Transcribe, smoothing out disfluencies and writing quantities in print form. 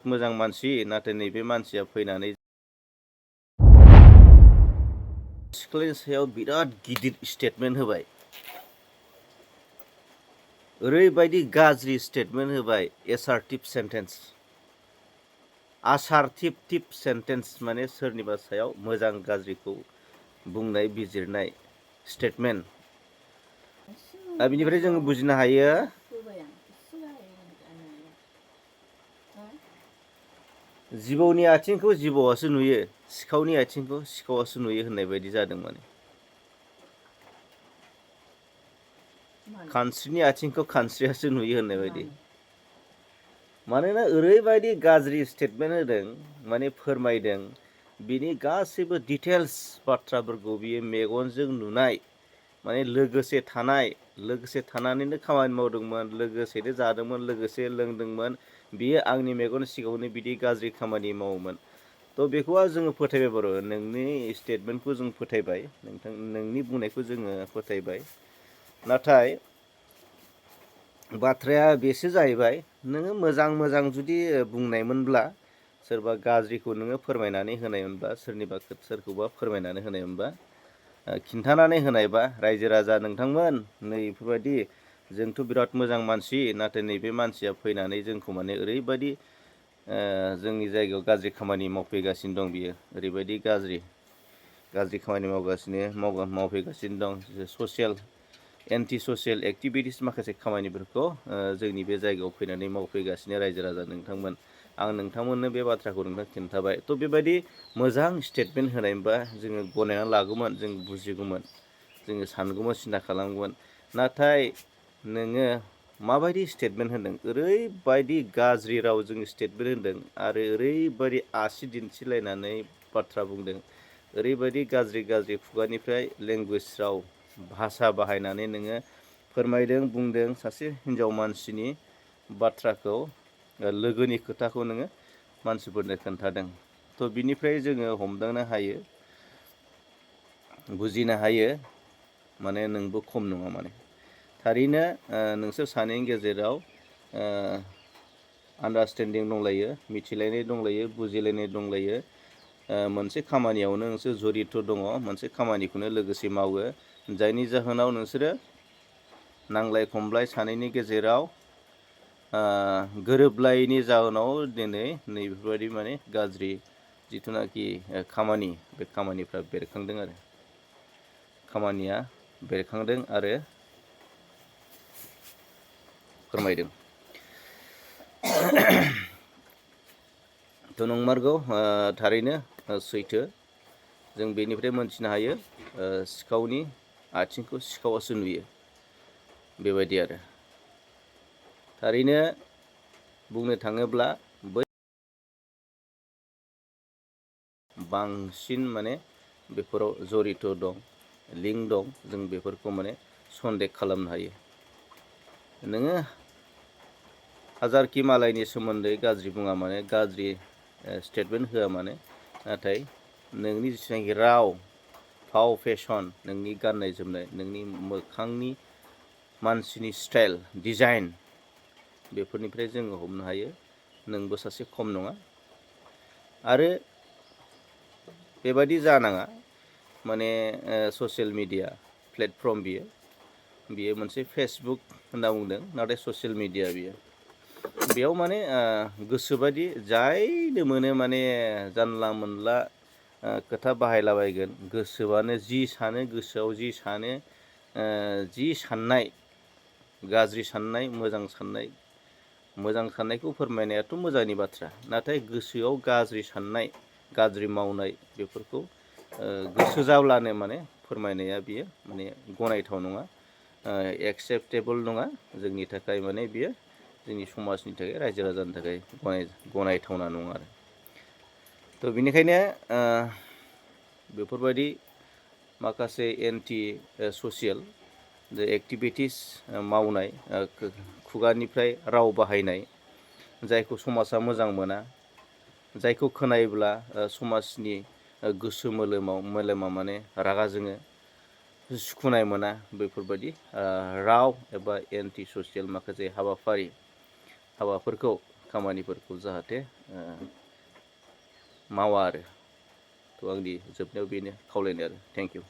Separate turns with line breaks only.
मोजां मानसि नाथाय नैबे मानसिया फैनानै सिख्लानि सायाव बिराद गिदिर स्टेटमेन्ट होबाय। ओरैबायदि गाज्रि स्टेटमेन्ट होबाय, एसार्टिभ सेन्टेन्स। आसार्टिभ सेन्टेन्स माने सोरनिबा सायाव मोजां गाज्रिखौ बुंनाय बिजिरनाय स्टेटमेन्ट। दा बिनिफ्राय जोङो बुजिनो हायो जिबौनि आथिंखौ जिबौआसो नुयो, सिखावनि आथिंखौ सिखावआसो नुयो होननाय बायदि जादों माने। खानस्रिनि आथिंखौ खानस्रियासो नुयो होननाय बायदि। मानोना ओरैबायदि गाज्रि स्टेटमेन्ट होदों, माने फोरमायदों, बिनि गासैबो डिटेल्स बाथ्राफोरखौ बियो मेगनजों नुनाय, माने लोगोसे थानानैनो खामानि मावदोंमोन, लोगोसेनो जादोंमोन, लोगोसे लोंदोंमोन। बियो आंनि मेगन सिगाङावनो बिदि गाज्रि खामानि मावोमोन। थ' बेखौ जोङो फोथायबाय बर', नोंनि स्टेटमेन्टखौ जों फोथायबाय, नोंनि बुंनायखौ जोङो फोथायबाय। नाथाय बाथ्राया बेसो जाहैबाय, नोङो मोजां जुदि बुंनायमोनब्ला, सोरबा गाज्रिखौ नोङो फोरमायनानै होनायमोनबा, सोरखौबा फोरमायनानै होनायमोनबा, खिन्थानानै होनायबा, रायजो राजा नोंथांमोन नै बेफोरबायदि जोंथ' बिराद मोजां मानसि, नाथाय नैबे मानसिया फैनानै जोंखौ माने ओरैबायदि जोंनि जायगायाव गाज्रि खामानि मावफैगासिनो दं, बियो ओरैबायदि गाज्रि खामानि मावफैगासिनो दं, एन्टि ससियेल एक्टिभिटिस माखासे खामानिफोरखौ जोंनि बे जायगायाव फैनानै मावफैगासिनो रायजो राजा नोंथांमोन। आं नोंथांमोननो बे बाथ्राखौ खिन्थाबाय। थ' बेबायदि मोजां स्टेटमेन्ट होनायमोनबा जोङो गनायनानै लागौमोन, जों बुजिगौमोन, जोङो सानगौमोन, सिन्था खालामगौमोन। नाथाय नोङो माबायदि स्टेटमेन्ट होदों, ओरैबायदि गाज्रि रावजों स्टेटमेन्ट होदों आरो ओरैबायदि आसि दिन्थिलायनानै बाथ्रा बुंदों, ओरैबायदि गाज्रि खुगानिफ्राय लेंगुवेज राव भाषा बाहायनानै नोङो फोरमायदों, बुंदों, सासे हिन्जाव मानसिनि बाथ्राखौ, लोगोनि खोथाखौ नोङो मानसिफोरनो खोन्थादों। थ' बिनिफ्राय जोङो हमदांनो हायो, बुजिनो हायो, माने नोंबो खम नङा माने। थारैनो नोंसोर सानैनि गेजेराव आन्डारस्टेन्डिं दंलायो, मिथिलायनाय दंलायो, बुजिलायनाय दंलायो। मोनसे खामानियावनो नोंसोर जरित' दङ, मोनसे खामानिखौनो लोगोसे मावो, जायनि जाहोनाव नोंसोरो नांलाय खमलाय सानैनि गेजेराव गोरोबलायैनि जाहोनाव दिनै नैबेफोरबायदि माने गाज्रि जिथुनाखि खामानि, बे खामानिफ्रा बेरखांदों आरो खामानिया बेरखांदों आरो फोरमायदों। थ' नंमारगौ, थारैनो सैथो। जों बेनिफ्राय मोनथिनो हायो, सिखावनि आथिंखौ सिखावआसो नुयो, बेबायदि आरो। थारैनो बुंनो थाङोब्ला बांसिन माने बेफोराव जरित' दं, लिंक दं, जों बेफोरखौ माने सन्देह खालामनो हायो। नोङो हाजारखि मालायनि सोमोन्दै गाज्रि बुङा माने, गाज्रि स्टेटमेन्ट होआ माने, नाथाय नोंनि जिथुनाखि राव, फाव फेसन, नोंनि गाननाय जोमनाय, नोंनि मोखांनि मानसिनि स्टाइल, डिजाइन, बेफोरनिफ्राय जोङो हमनो हायो नोंबो सासे खम नङा। आरो बेबायदि जानाङा, माने ससियेल मिडिया प्लेटफर्म बियो मोनसे फेसबुक होनना बुंदों, नाथाय ससियेल मिडिया बियो। बेयाव माने गोसोबायदि जायनो मोनो माने जानला मोनला खोथा बाहायलाबायगोन, गोसोबानो जि सानो, गोसोआव जि सानो, जि साननाय, गाज्रि साननाय, मोजां साननायखौ फोरमायनायाथ' मोजांनि बाथ्रा, नाथाय गोसोआव गाज्रि साननाय, गाज्रि मावनाय, बेफोरखौ गोसो जाब्लानो माने फोरमायनाया बियो माने गनायथाव नङा, एक्सेप्टेबोल नङा जोंनि थाखाय, माने बियो जोंनि समाजनि थाखाय, रायजो राजानि थाखाय गनायथावना नङा आरो। थ' बेनिखायनो बेफोरबायदि माखासे एन्टि ससियेल एक्टिभिटिस मावनाय, खुगानिफ्राय राव बाहायनाय, जायखौ समाजा मोजां मोना, जायखौ खोनायोब्ला समाजनि गोसो मेलेमा माने रागा जोङो, सुखुनाय मोना, बेफोरबायदि राव एबा एन्टि ससियेल माखासे हाबाफोरखौ खामानिफोरखौ जाहाथे मावा आरो। थ' आंनि जोबनायाव बेनो खावलायनाय आरो। Thank you.